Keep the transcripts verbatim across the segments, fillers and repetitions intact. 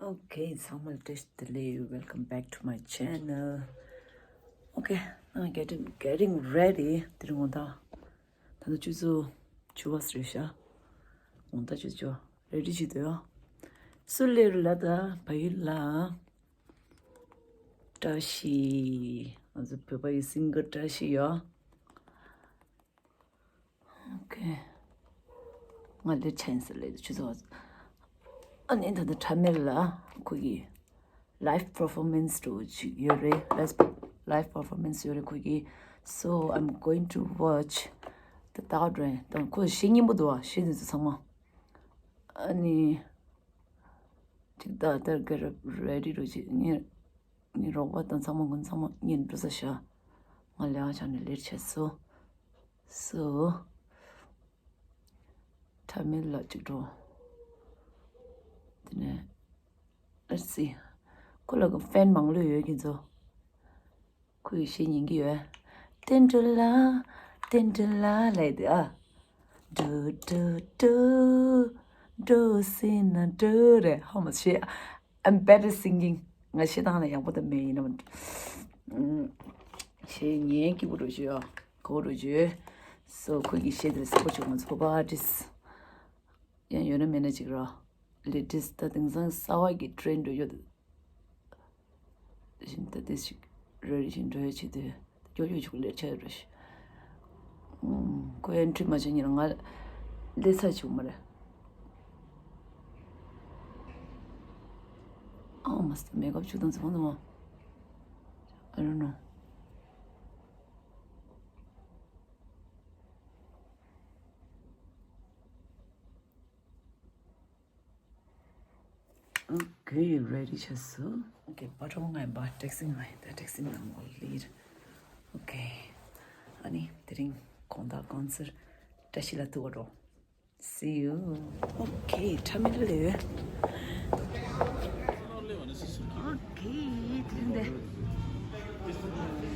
Okay, ཚང་མ་ལ་བཀྲ་ཤིས་བདེ་ལེགས། Welcome back to my channel. Okay, I'm getting, getting ready. དེ་རིང་ངོ་ད། ད་ནི་ཆུ་ཚོད་བཅུ་པ་རེད་ཤག་ངོ་ད་ཆུ་ཚོད་བཅུ་པ། རེ་ཌི་བྱེད་དུ་ཡོད། སུ་སླེབས་རེད་ལ་ད་བ་ཡུལ་ལ། བཀྲ་ཤིས། ང་ཚོ་བོད་པ་ཡི་སིང་གར་བཀྲ་ཤིས་ཡོད། Okay. ང་ལེ་ཆན་སི་ལེ་ཆུ་ཚོད། ཨ་ནི་ད་ལྟ་ཁྲ་མེལ་ལ་ཁོ་གི་live performance འགྲོ་ཅིག་ཡོད་རེད། Live, live performance ཡོད་རེད་ཁོ་གི། So I'm going to watch the ད་ད་ཁོ་གཞས་སྙན་པོ་འདུག་ཨ། གཞས་འདི་ཚོ་ཚང་མ། ཨ་ནི་ཅིག་ད་ལྟར་ག་རེ་རེ་ཌི་འགྲོ་ཅིག་ངས། ངའི་རོགས་པ་དང་ཚང་མ་ཀུན་ཚང་མ་གཉེན་འགྲོ་ས་ཤག་ང་ལས་ཀ་བྱས་ནས་ལེ་ཊི་བྱས་སོང་། སོ། ཁྲ་མེལ་ལ་གཅིག་འགྲོ། དེ་ནས། Let's see. ཁོ་ལ་ཀ་ཕེན་མང་ལོས་ཡོད་ཀྱི་ཚོ། ཁོ་ཡི་གཞས་ཉན་གྱི་ཡོད། ཏན་ཏན་ལ། ཏན་ཏན་ལ་ལབ་དེ་ཨ། འགྲོ་འགྲོ་འགྲོ། འགྲོ་སྲིད་ན་འགྲོ་རེད་ཧ་མ་ཤེས། I'm better singing. ང་གཞས་བཏང་ན་ཡག་པོ་དང་མེད་ཡིན་ནམ། གཞས་ཉན་སྐྱིད་པོ་འགྲོ་བཞུ་ཡོ། གོ་འགྲོ་བཞུ། So ཁོ་གི་གཞས་དེ་གསལ་པོ་བྱུང་ང་ཚོ་པོ་པ་ཨར་ཊིསི་ཡང་ཡོད་ན་མེད་ན་ཅིག་ར། ལེ་ཊེ་སི་ཊི་ད་དེང་སང་གསར་བ་གི་ཊེན་འགྲོ་ཡོད། བཞིན་ད་དེ་ཞིག་རེ་རེ་བཞིན་འགྲོ་ཡ་བྱེད་དུས་སྐྱོ་སྐྱོ་ཞིག་ལེར་ཆགས་རེ་ཞིག་ཁོ་ཨེན་ཊི་རི་མ་བྱེད་ཉིན་ང་ལས་ཚ་བྱུང་མ་རེད། ཨ་མ་སྟ་མེ་ཀབ་བྱུག་དང་ཚོང་དང་I don't know. Okay, ready ཆགས་སོང་། Okay, བ་ཊོ་ང་ཡིན་པ་ཊེག་སི་ང་ཡིན་ད་ཊེག་སི་ནང་ལོགས་ལིར། Okay. ཨ་ནི་དེ་རིང་དགོང་དག་ཀོན་སར་བཀྲ་ཤིས་ལ་ཐུག་ག་འགྲོ། See you. Okay, ཁྲ་མེལ་ལ་ཡོད། Okay, དེ་རིང་འདི།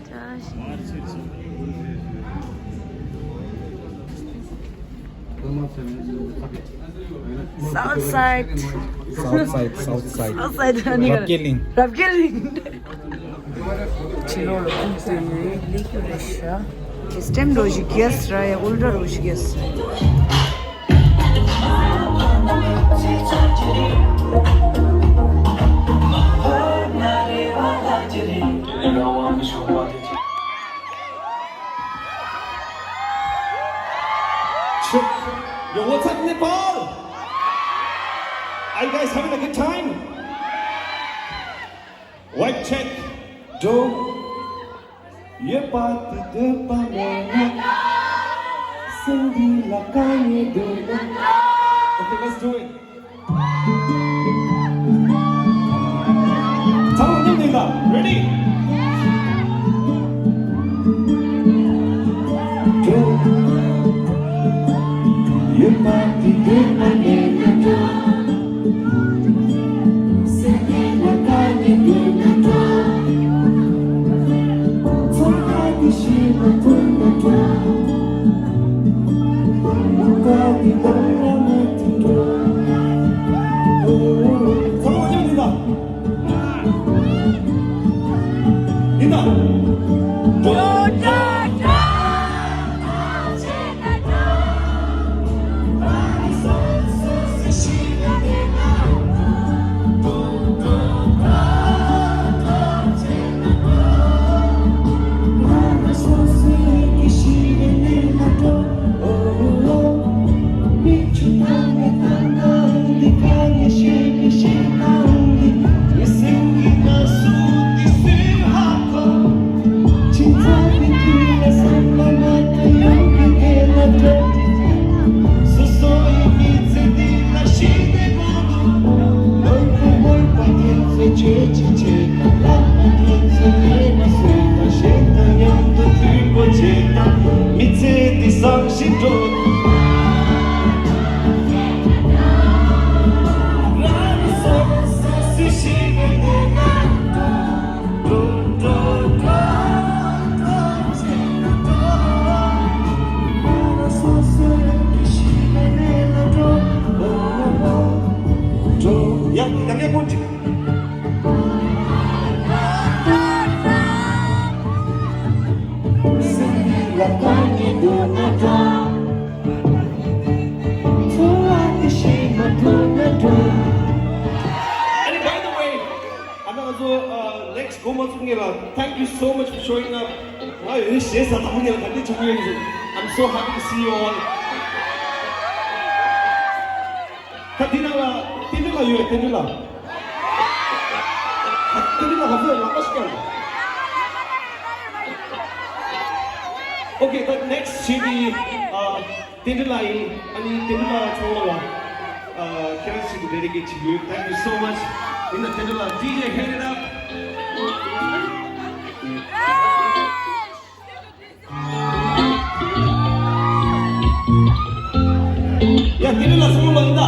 བཀྲ་ཤིས། South side. South side, south side. South side ནི་རབ་རྒྱས་གླིང་། རབ་རྒྱས་གླིང་། ཕྱི་ལོགས་ལ་ཁུག་ཙམ་ནས་སླེབས་རྒྱུ་རེད་ཤག་གི་སི་ཊེམ་རོ་ཞིག་གེ་སི་ར་ཡ་ཨུལ་ཊ་རོ་ཞིག་གེ་སི། Yo, what's up, Nepal? Are you guys having a good time? White check. Do. Ye party de pa me na. Cindy la kanye do na. Okay, let's do it. Ready? So, uh, next, go Matsukngi la. Thank you so much for showing up. Wow, you share something. I'm so happy to see you all. Katina la, Tinila, you, Tinila. Tinila, have you a Okay, the next C D, uh, Tinila, I mean, Tinila, Tinila, uh, can I see the dedicate to you? Thank you so much. In the Tinila, D J, hit it up. ཡ། དེ་རིང་ལ་སོང་ལ་ཡིན་ད།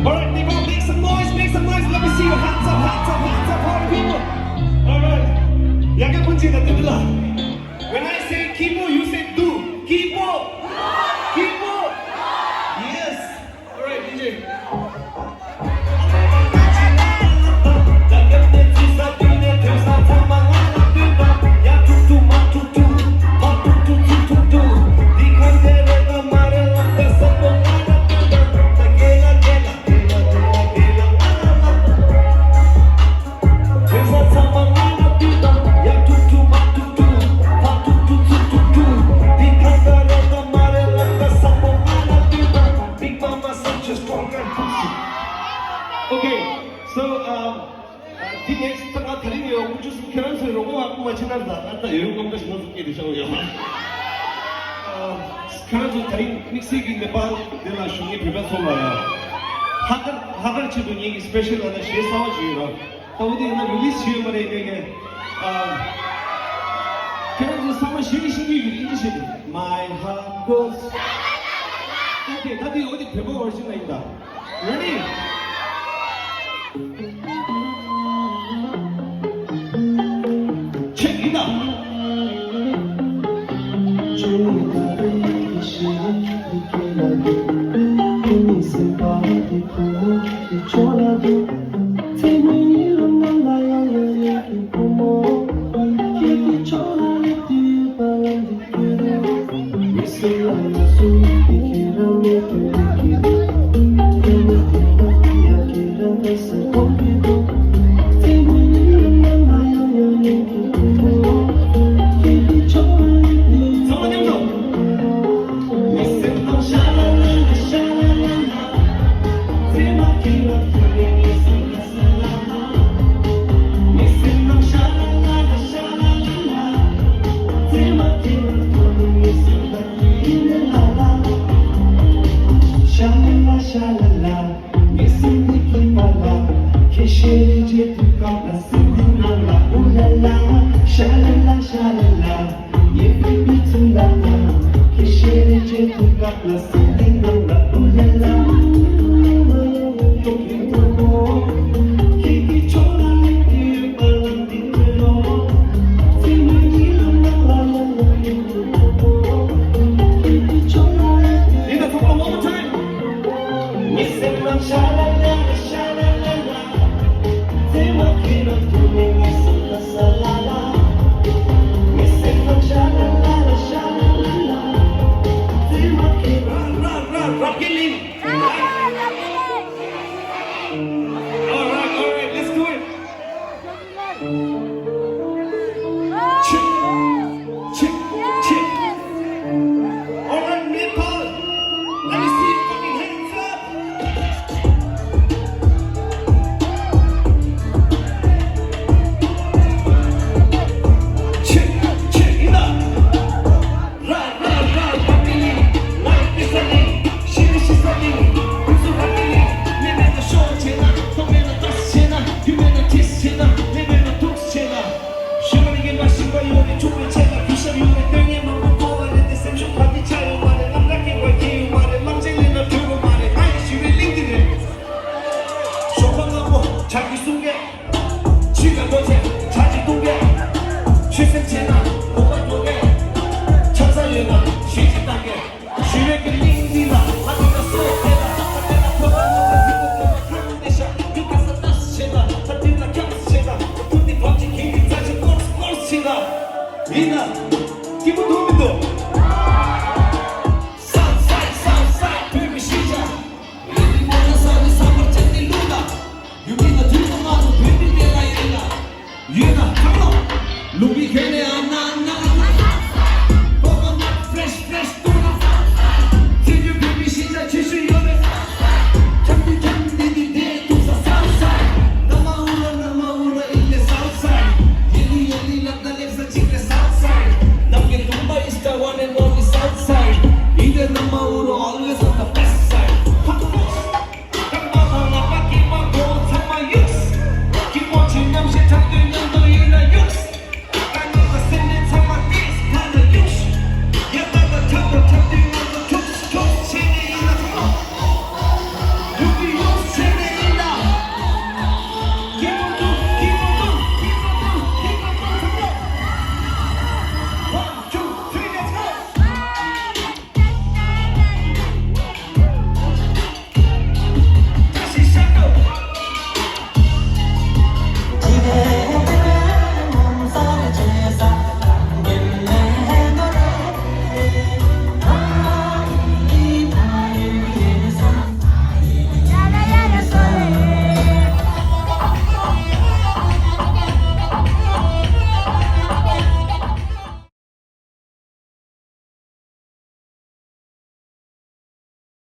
All right, people, make some noise, make some noise. Let me see your hands up, hands up, hands up, all the people. All right. Yaga punji na tibla. When I say kipo, you say do. Kipo. Kipo. Yes. All right, D J. Okay, so, um, uh, the next, ད་ད་རིང་ཡོད་ཀུ་ཅུ་སུ་ཁྱེད་རང་ཚོའི་རོགས་པ་བ་ཀུ་མ་ཕྱིན་ན་ད་ད་ད་ཡོད་ཀུ་མ་ཞིག་ང་ཚོ་སྐད་དེ་བྱ་བ་ཡོད། ཨ། ཁྱེད་རང་ཚོ་དེ་རིང་དམིགས་བསལ་གྱི་ནེ་པཱལ་འདི་ལ་བཞུགས་མཁན་བོད་པ་ཚོ་ལ་ཡང་ལྷག་དཀར་ལྷག་དཀར་ཆེད་དུ་ངེད་ཀྱི་སི་པེ་ཤལ་ལ་ན་གཞས་གསར་པ་ཞིག་ཡོད་ར། ད་འོ་དེ་ཡིན་ན་རི་ལི་སི་བྱས་ཡོད་མ་རེད་ངེད་ཀྱི། ཨ། ཁྱེད་རང་ཚོ་ཚང་མ་གཞས་ཤེས་ཀྱི་ཡོད་ཀྱི་ཨིན་ཇི་བཤད་དེ། My heart goes. Okay, ད་དེ་འོ་དེ་བོད་པ་བར་ཞིག་ན་ཡིན་ད། Ready? Check it out. ཡིན་ན། སྐྱིད་པོ་འདུག་མི་འདུག Southside, Southside, བོད་མི་གཞིས་ཆགས། ཡིན་ན་ས་ནི་ས་བར་ཆད་དེ་ལུག་ལ། ཡུལ་མི་ལ་དུས་ཐོག་མ་དུ་བོད་མི་དེ་ལ་ཡིན་ལ། ཡོད་ན་ཁམས་ལོ། ལུག་པའི་གོས་ནས་ཨ་ན་ཨ་ན་ཨ་ན། Coconut fresh fresh tuna Southside། ཚེ་འདི་བོད་མི་གཞིས་ཆགས་ཆེ་ཤོས་ཡོད་རེད། ཁྱམས་འདི་ཁྱམས་འདི་འདི་དེ་ཐུག་ས་Southside། ན་མ་ཨུ་ར་ན་མ་ཨུ་ར་ཨིན་ལེ་Southside། ཡེ་ལི་ཡེ་ལི་ལབ་ད་ལེབ་ས་ཅིག་ལེ་Southside། ནམ་གྱི་དུང་པ་is the one and only Southside། ཨིན་ལེ་ན་མ་ཨུ་ར་always